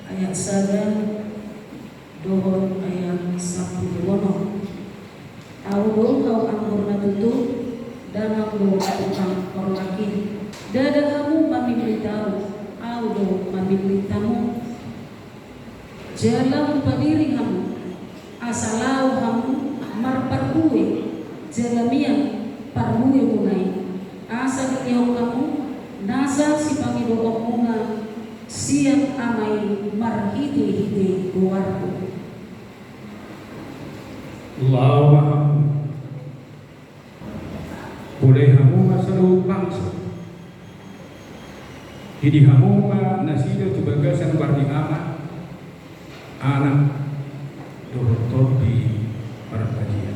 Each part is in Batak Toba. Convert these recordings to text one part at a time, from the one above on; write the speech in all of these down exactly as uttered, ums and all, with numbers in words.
Ayat sada dohot ayat sampulu onom. Ahu do hau anggur na tutu, damang do tukang horlak i. Ndada hamu mamillit ahu, ahu do mamillit hamu. Jala hupadiri hamu, asa laho hamu marparbue, jala mian parbuemuna i, asa dengganhon hamu nasa sipangidoonmuna sian Ama i marhitehite goarhu. Laho ma hamu. Poda hamu ma sada bangso. Hidi hamu ma nasida tu bagasan goar ni Ama, Anak, dohot Tondi Parbadia.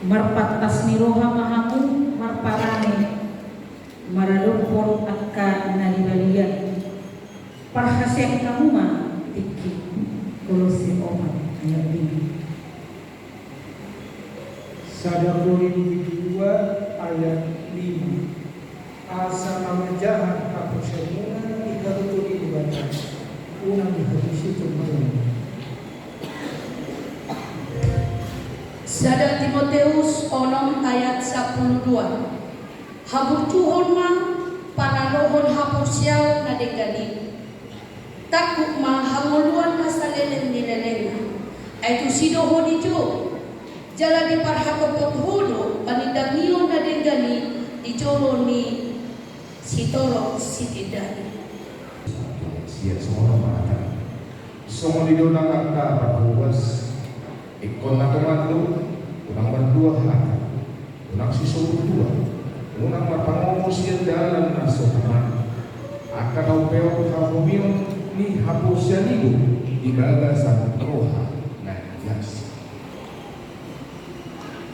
Marpantas ni roha ma hamu marparane maradophon angka na dibalian. Parhaseang hamu ma tingki. Kolose opat ayat lima. Sada Korintus dua ayat lima. Asa manjaha haporseaonmuna di hatutubu ni Debata, unang dihabusi tu jolma. Sada Timoteus onom ayat sampulu dua. Haburjuhon ma panalohon haporseaon na denggan i. Tangkup ma hangoluan na saleleng ni lelengna. Ai tusi do ho di Job, jala diparhatopot ho do panindangion na denggan i di jolo ni sitorop sitindangna. Sian songon on ma hata. Songon i do nang angka parhobas. Ingkon na tongan do, unang mardua hata, unang sisobuduan, unang marpangomo sian dalan na so tama. Angka na umpeon hahomion ni haporseaon i do di bagasan roha na ias.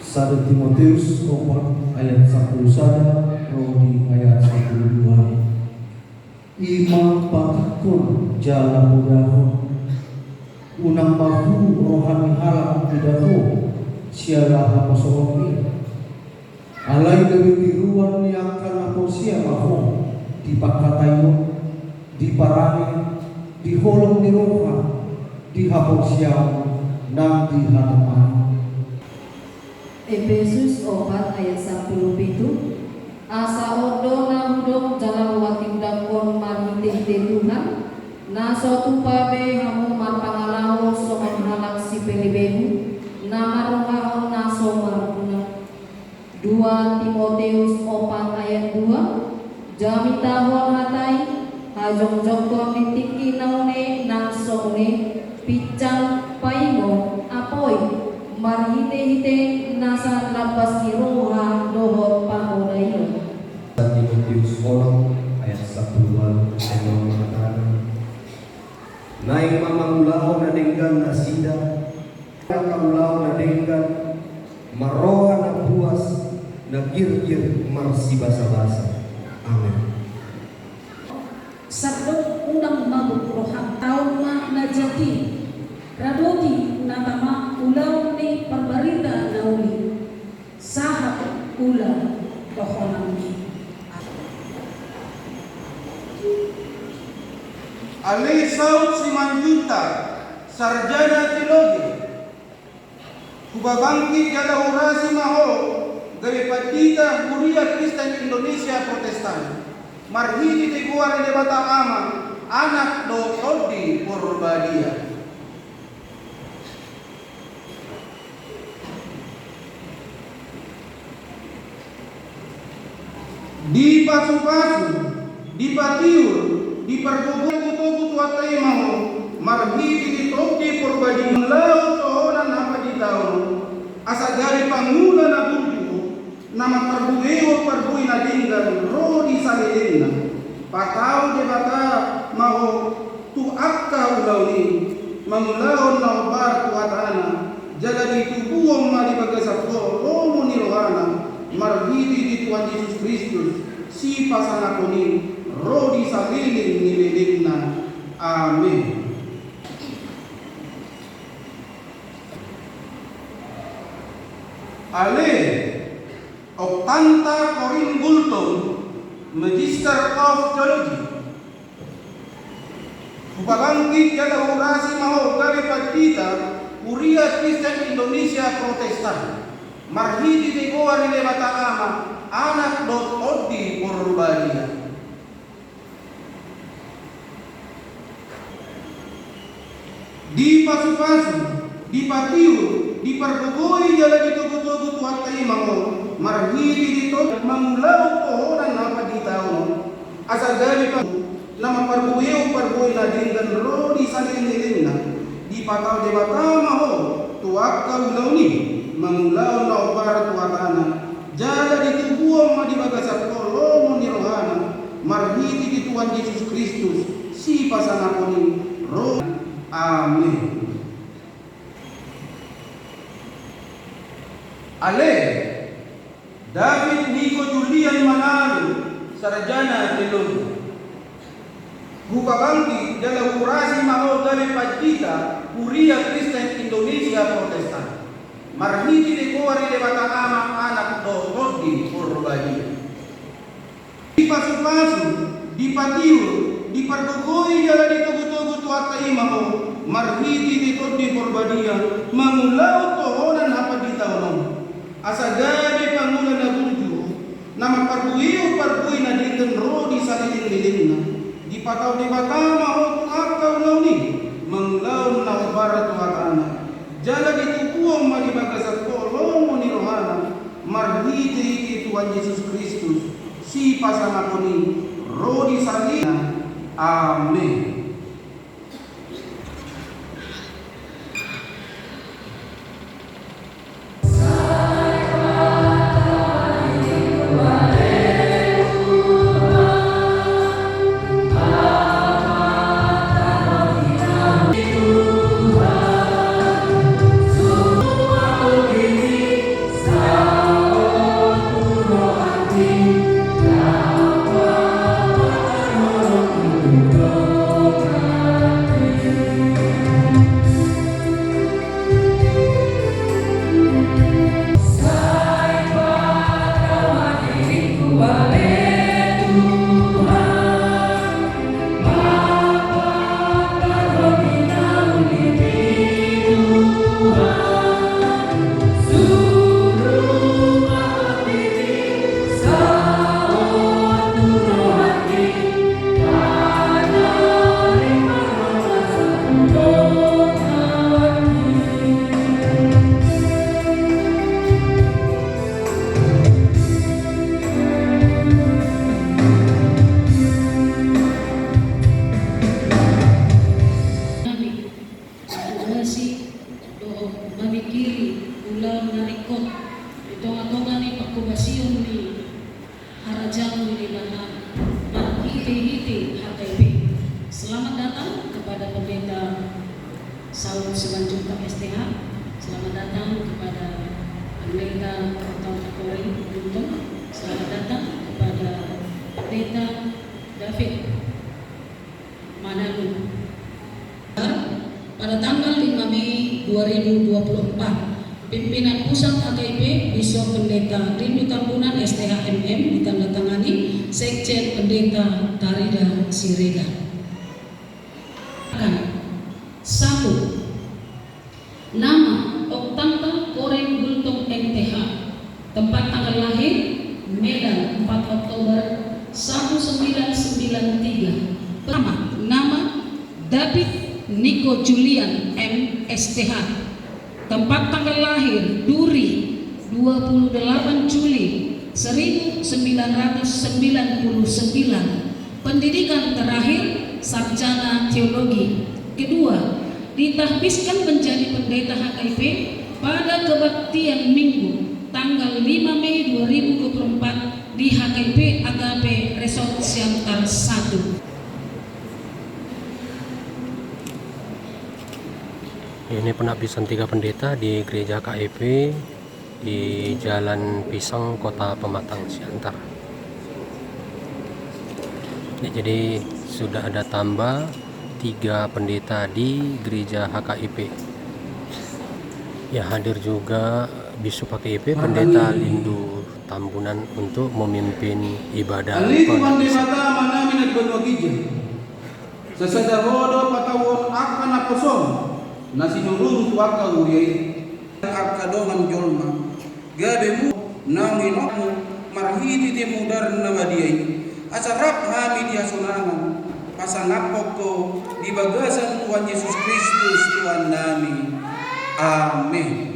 Sada Timoteus opat ayat sampulu sada ro di ayat sampulu dua. I ma patangkon jala podahon, unang marhuru roha ni halak mida ho siala haposoon i. Alai gabe tiruan ni angka na porsea ma ho di pangkataion, di parange, di holong ni roha, di haporseaon nang di hatonganon. Epesus opat ayat sampulu pitu. Asa on do na hudok jala huhatindanghon marhitehite Tuhan, na so tupa be hamu marpangalaho songon halak sipelebegu, na marrohahon na so marguna. Dua Timoteus opat ayat dua. Jamitahon hata i, hajongjongkon ni tingki na une nang so une, pinsang, paingot, apoi, marhitehite nasa lambas ni roha dohot pangolaion. Timoteus onom ayat sampulu ualu, songon on ma hatana. Naeng ma mangulahon na denggan nasida, angka ulaon na denggan, marroha na puas, na girgir marsibasabasa. Amen. Sandok unang mabuk roham, taon ma na jat i, radoti na tama ulaon ni parbarita na uli, sahat ula tohonanmi. Ale Saud Simanjuntak, sarjana teologi. Hupabangkit jala hurasi ma ho gabe pandita Huria Kristen Indonesia Protestan, marhitehite goar ni Debata Ama, Anak dohot Tondi Porbadia. Dipasupasu, dipatiur, dipargogoi, Patai ma ho, marhite di Tondi Porbadia, laho tohonan hapanditaon, asa gabe pangula na burju ho, na mamparbuehon parbue na denggan ro di salelengna. Patau Debata ma ho tu angka ulaon i, mangulahon na hombar tu hatana, jala ditubuhon ma di bagasan ho lomo ni rohana, marhite di Tuhan Jesus Kristus, sipasangapon i, ro di saleleng ni lelengna. Amen. Ale, Oktanta Korin Gultom, Magister of Theology. Hupabangkit jala huurasi ma ho gabe pandita Huria Kristen Indonesia Protestan, marhite di goar ni Debata Ama, Anak dohot Tondi Porbadia. Dipasupasu, dipatiur, dipardogoi jala ditogutogu Tuhanta i ma ho, marhite di Tondi, mangulahon tohonan hapanditaon, asa gabe pa na mamparbuehon parbue na denggan ro di saleleng ni lelengna. Dipatau Debata ma ho tu angka ulaon i, mangulahon na hombar tu hatana, jala ditubuhon ma di bagasan ho lomo ni rohana, marhite di Tuhan Jesus Kristus, sipasangapon i, ro. Amen. Ale, David Niko Julian Manalu, sarjana teologi. Hupabangkit jala huurasi ma ho gabe pandita Huria Kristen Indonesia Protestan, marhite di goar ni Debata Ama, Anak dohot Tondi Porbadia. Dipasupasu, dipatiur, dipardogoi jala ditogutogu Tuhanta i ma ho, marhite di Tondi Porbadia, mangulahon tohonan hapanditaon on, asa gabe pangula na burju ho, na mamparbuehon parbue na denggan ro di saleleng ni lelengna. Dipatau Debata ma ho tu angka ulaon i, mangulahon na hombar tu hatana, jala ditubuhon ma di bagasan ho lomo ni rohana, marhitehite Tuhan Jesus Kristus, sipasangapon i, ro di saleleng. Amen. Nami, advokasi dohot mamingkiri ulaon na ringkot di tongatonga ni panghobasion ni harajaon ni Debata marhitehite H K I P. Selamat datang kepada Pendeta Saud Simanjuntak S T H. Selamat datang kepada Pendeta Oktanta Korin Gultom. Selamat datang kepada Pendeta David Manalu. Pada tanggal lima Mei dua ribu dua puluh empat, pimpinan pusat H K I P, Bishop Pendeta Rindu Tambunan, S T H M M, ditandatangani Sekjen Pendeta Tarida Siregar. Satu. Nama, Oktanta Korin Gultom M T H. Tempat tanggal lahir, Medan, empat Oktober seribu sembilan ratus sembilan puluh tiga. Pertama, nama, David Niko Julian M S T H. Tempat tanggal lahir, Duri, dua puluh delapan Juli seribu sembilan ratus sembilan puluh sembilan. Pendidikan terakhir, sarjana Teologi. Kedua, ditahbiskan menjadi pendeta H K I P pada kebaktian Minggu tanggal lima Mei dua ribu dua puluh empat di H K I P Agape Resort Siantar satu. Ini penahbisan tiga pendeta di gereja H K I P di Jalan Pisang, Kota Pematang, Siantar. Ya, jadi sudah ada tambah tiga pendeta di gereja H K I P. Ya, hadir juga Biskup H K I P, Pendeta Lindu Tambunan untuk memimpin ibadah. Alliku ma Debata Amanami na di banua ginjang. Sasada Ho do patauhon angka naposoM na sinurun tu angka huria i. Angka dongan jolma, gabe muse naung inomMu marhitehite mudar na badia i, asa rap hami di hasonangan pasangaphon Ho di bagasan Tuhan Jesus Kristus Tuhannami. Amen.